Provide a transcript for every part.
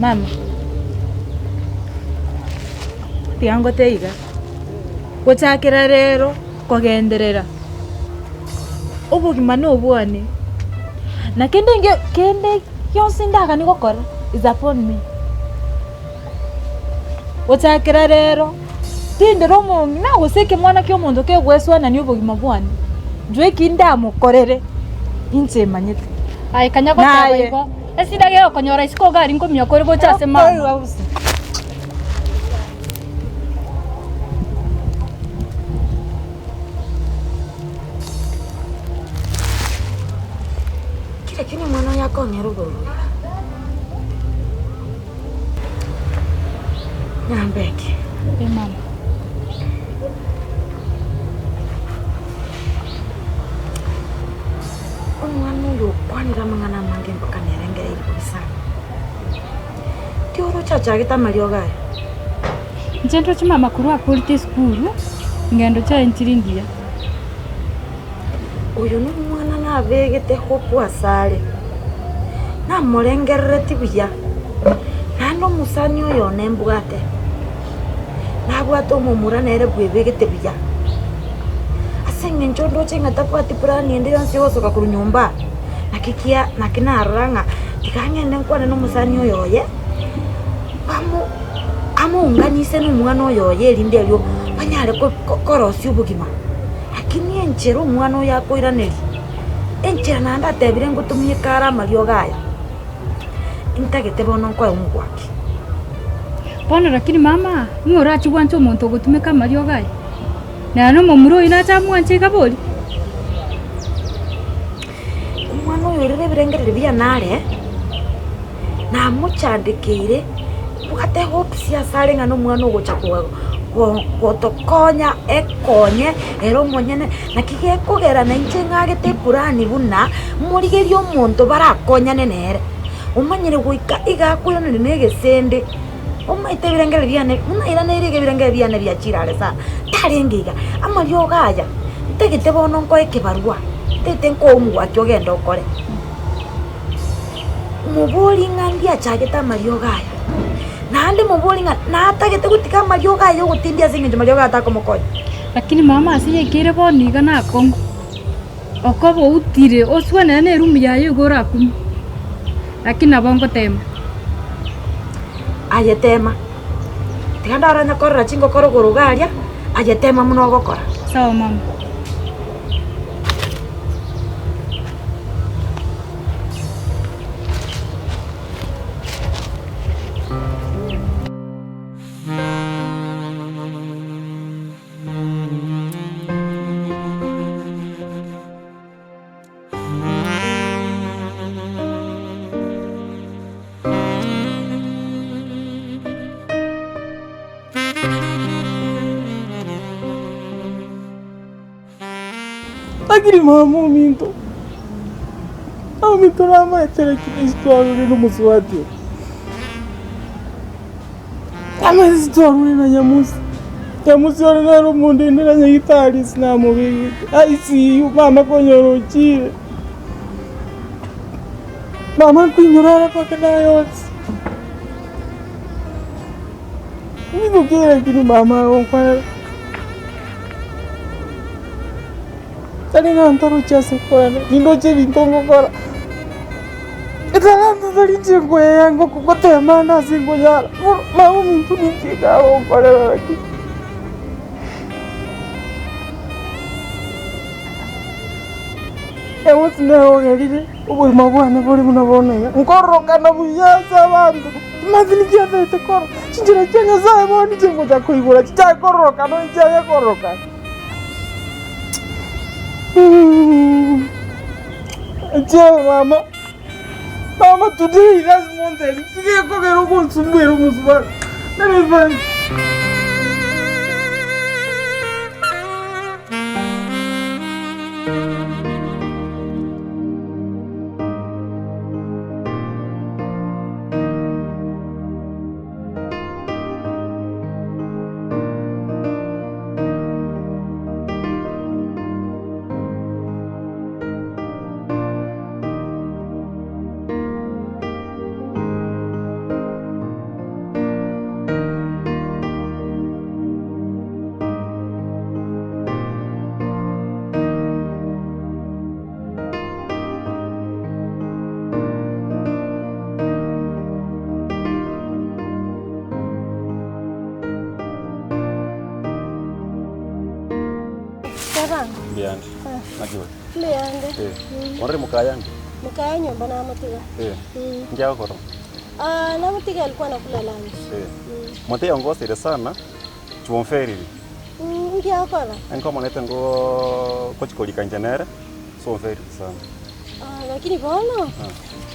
Mama, tiga ngotebie iga, gochakera rero kogenderera, obogima na obwane, na kende nge kende gionsi ndaganie gokora is upon me. Gochakera rero, tindera omong'ina gose ekemwana kia omonto kegwesoanania obogima bwane, inchuo eki ndamokorere, inche manyete. Aye kanya goteba Naye. igo, esida gegokonyora isiko iga aria nkominyoka ore gocha ase mama. Kera kende omwana oyo akong'era obororo iga. Nyambeki. Eh mama. Omwana oyo okwanire amang'ana amange mpaka nerengereiri bobe sana. Tioroche achagete amariogo aya? Inche ndoche mama korwa akorete esukuru, engendo chiaye nchire engiya. Oyo nomwana nabegete hope asare, namorengerereti buya, naende omosani oyo one mbwate, nabwate omomura nere bwebegete buya, ase eng'encho ndoche ng'a tabwati plan ende yonsi yogosoka korwa nyomba, naki kia naki narora ng'a tiga ng'ende nkwane na omosani oyo oye, bamo amounganise na omwana oyo oye erinde erio banyare ko korosia obogima. Lakini enchera omwana oyo akoiraneria, enchera naende atebire ngotumia ekare amariogo aya, ntagete bono nkoe omogwaki. Bono lakini mama, ng'o orachie gwancha omonto ogotumeka amariogo aya? Nere nomomura oyio nache amwanche iga bori? Omwana oyo orire ebirengererio biane are, namochandekeire, mbwate hopes asare ng'a nomwana ogocha gotokonya ekonye ere omonyene, naki gekogera nainche ng'agete epurani buna, morigerie omonto barakonyane nere, omanyire goika iga akoiraneria na egesende. Omanyete ebirengererio biane, buna nairaneire iga ebirengererio biane biachire are sana, tarenge iga, amariogo aya, ntagete bono nkoe ekebarua, ntagete nkoe omogwati ogende okore. Mobori ng'a ndiachagete amariogo aya, naende mobori ng'a natagete gotiga amariogo aya ogotindia ase eng'encho mariogo aya takomokonya. Lakini mama ase yaikeire bono iga nakong'u, okoba outire oswe nere na eroom yaye igo orakumie, lakini nabo ngotema. Aye tema, tiga ndoranye korora chingoko rogoro iga aria, aye tema buna ogokora. Sawa mama. Lakini mama ominto, mama ominto namaete lakini ase twarure na omosubati oyo, namaete ase twarure na nyamusi, nyamusi ore nere omondende na nyagetari ase namobegete ICU mama konyora ochire, mama nkoinyora are mpaka naye onsi. Nigo kera ekero mama agonkorera. Tari ng'a ntoroche ase kwane, nindoche ebinto ngokora, etalanta tari inche nkoyea ngotema ande ase nkonyara, bono mama ominto ninki iga agonkorera lakini. Egosi nagogerire obogima bwane bore buna bono iga, nkororokana buya ase abanto, timanyeti ninki atagete korora, chinchera chia Nyasaye bono inche ngocha koigora chichake kororokana onye chianye kororokana. Inche mama, mama today lasima ontebie nki gekogera ogonsumbera omosubati, nare. Mbuyande. Naki ore? Mbuyande. Eh. Orore mokaya nki? Mokaya nyomba namotiga. Eh. Nki agokora? Ah, namotiga alikuwa anakula lunch. Eh. Mote ongosire sana, chwomferiri. Nki agokora? Nkomonete ngo gochi korika inche nere, so omferiri sana. Ah, lakini bono,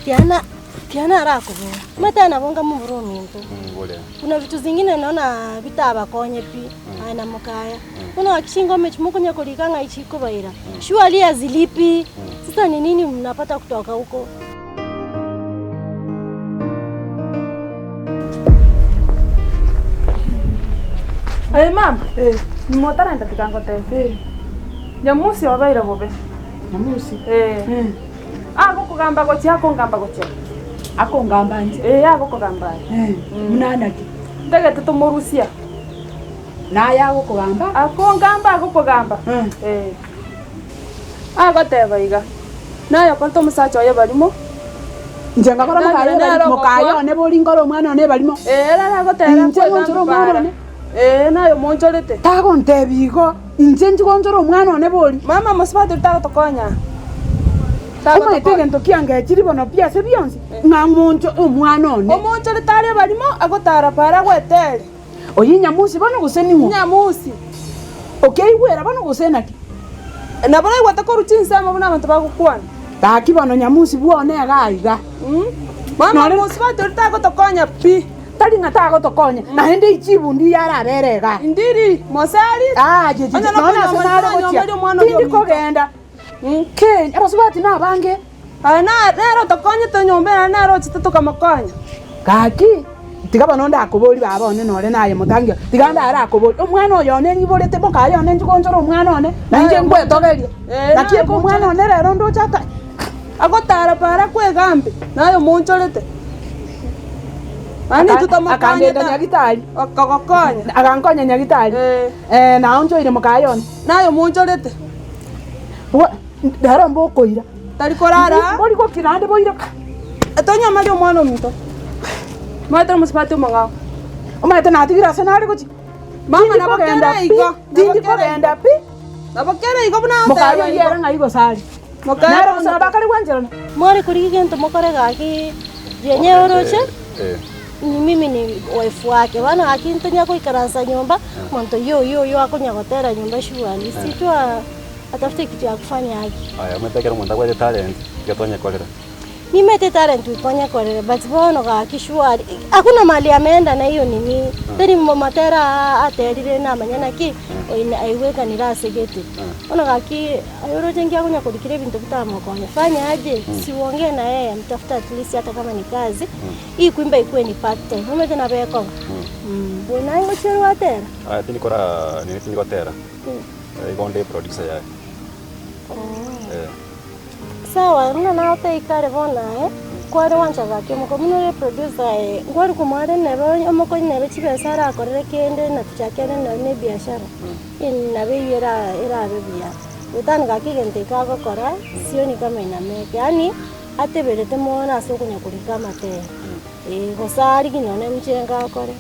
tiana tiana arakobora. Omanyete nabo nkamobora ominto. Bore. Kuna vitu zingine naona bitabakonye pi, aye na mokaya. Bono gaki chingoma echi mokonya korika ng'a chikobaira. Surely hazilipi. Sasa ni nini mnapata kutoka huko? Aye mama, nyuma otarenda tiga ngotebie. Nyamusi obeire bobe. Nyamusi? Eh. Agokogamba gochia akongamba gochia. Akongamba inche? Eh, agokogamba aye. Eh, buna naki? Ntagete tomorusia. Naye agokogamba? Akongamba agokogamba. Eh. Agoteba iga, Naye okorete omosacha oye barimo. Inche ngakora mokaye Nere barimo, mokaye ogokwa. one bori nkore omwana one barimo. Ee, ere aragoteba Inche ngonchore omwana one. Ee, naye omonchorete. Tagontebia igo, inche inche gonchora omwana one bori. Mama mosubati oria tagotokonya. Omanyete egento kiangechiri bono pi ase bionsi, ng'a ng'oncho omwana one. Omonchorete aria barimo, agotara para agwetere. Oyio Nyamusi bono gose ning'o? Nyamusi. Okeigwera bono gose naki? Nabo naigwete korwa chinsemo buna abanto bagokwana. Gaki bono Nyamusi bwone iga iga. Mama mosubati oria tagotokonya pi. Tari ng'a tagotokonya, naende ichibu ndiya arabere igaa. Ndiri, mosari. Ah, je, je, je, nonya ase nare gochia, tindi kogenda. Kenya, abasubati nabange. Aye nere otokonyete nyomba ere nere ochete tokamokonya. Gaki, tiga bono ndakoborie baba one nore naye motangi one, tiga ndarakoborie, omwana oyo one nyiborete mokaye one inche gonchora omwana one, na inche ngwetogerie. Naki eke omwana one rero ndoche ata. Agotara para kwegambe, naye omonchorete. Naende intwe tomokonyete. Akangenda nyagitari. Akagokonya. Agankonya nyagitari. Eh, naonchoire mokaye one. Naye omonchorete. Rero mbokoira. Tari korara. Mbori gokira naende boire. Tonyomari omwana ominto. Omanyete nomosubati omong'ao. Omanyete natigire ase nare gochia. Mama Tindi nabo kogenda kere pi, igo. tindi kogenda pi. Nabo kere igo buna Mokaye agoteba oyio igo. ere ng'ai gose are. Mokaye Nere gose nabo akare gwancherana. More korigia egento mokore gaki yenye oroche ni mimi ni wife wake bono gaki ntonya goikaransa nyomba monto oyio oyio oyio akonya gotera nyomba surely si twa atafute kitu ya kufanya haki. Aya, omanyete ekero omonto abwate etalent, tiga tonyekorera. Nimete talent ikonyekorere but bono gaki surely hakuna mahali ameenda na hiyo nini teri matera aterire namanya naki aigwekanire ase gete bono gaki aye oroche nki akonya korikera ebinto bitamokonya fanya aje si uongee na yeye mtafute at least hata kama ni kazi hii kuimba ikuwe ni part time omanyete nabo ekoba bono naye ngochia ore gwatera. Aya tindikora nini tindigotera. Igo onde eproducer yaye. Eh. Sawa, buna nagotebi kare bono aye, kware gwancha gaki omoko buna ore producer aye, nkware komoa nebe omokonyi nebe chibesa arakorere kende na tuchakere nonye na ebiashara, nabo eywo era erabe buya. Gotani gaki egento eke agokora, sioni kama inameke, yaani ateberete mono ase okonya korika amatera. Eh, gose arigie nonye emchengo akore,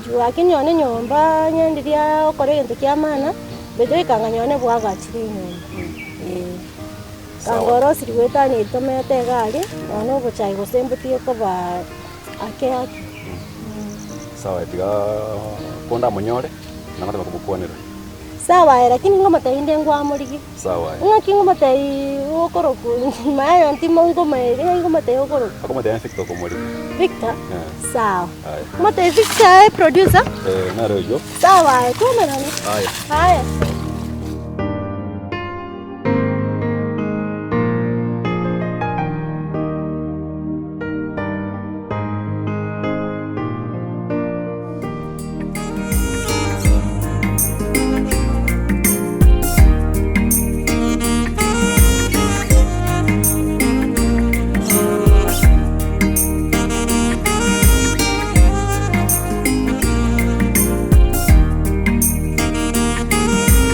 juu gaki nonye nyomba onye ndiria okora egento kia maana, betwe ekanga nonye bwagachire enyomba, eh. Sawa. Kanga orosiri goetania eri tomete iga aria, nonye obochai gose mbotige koba ake ake. Sawa tiga kondamonyore, nagoteba komokwanera. Sawa aye lakini ngomotebia inde ngwamorigia. Sawa aye. Ng'aki ngomotebia okorokwa maye ntimo ngomaeria ng'aki ngomotebia okorokwa. Akomotebia Victor okomorigia. Victor? Eh. Sawa. Aye. Ngomotebia Victor aye producer. Eh, naro oyio. Sawa aye, twaumerane. Aye. Haya.